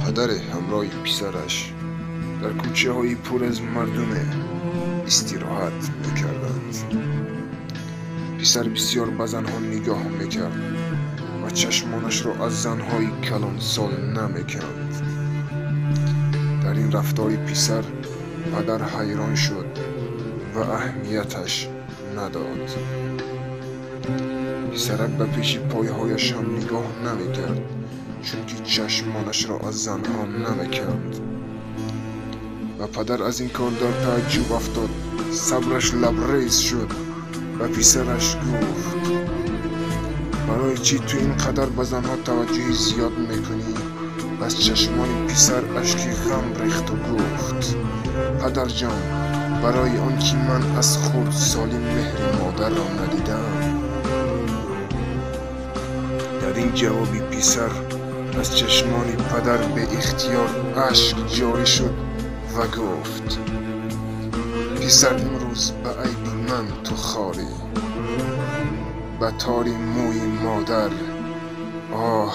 Падаре ҳамроҳи писараш дар кӯчаҳои пур аз мардуме истироҳат мекарданд. Писар бисёр ба занҳо нигоҳ мекард ва чашмонашро аз занҳои калонсол намеканд. Дар ин рафтори писар падар ҳайрон шуд ва аҳамияташ надод. Писарак ба пеши пойҳояш ҳам нигоҳ намекард, чунки чашмонашро аз занҳо намеканд. Ва падар аз ин кор дар тааҷҷуб афтод. Сабраш лабрез шуд. Ба писараш гуфт: барои чӣ ту ин қадар ба занҳо таваҷҷӯҳи зиёд мекунӣ? Аз чашмони писар ашки ғам рехту гуфт: падарҷон, барои он ки ман аз хурдсолӣ меҳри модарро надидам. Дар ин ҷавоби писар аз чашмони падар беихтиёр ашк ҷорӣ шуд ва гуфт: писар, имрӯз ба айби ман ту хорӣ, ба тори мӯи модар оҳ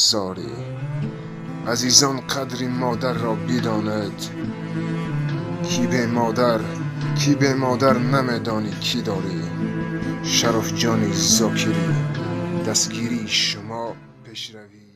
зорӣ. Азизон, қадри модарро бидонед, ки бе модар намедонӣ кӣ дорӣ. Шарафҷони Зокирӣ. Дастгирии шумо пешравии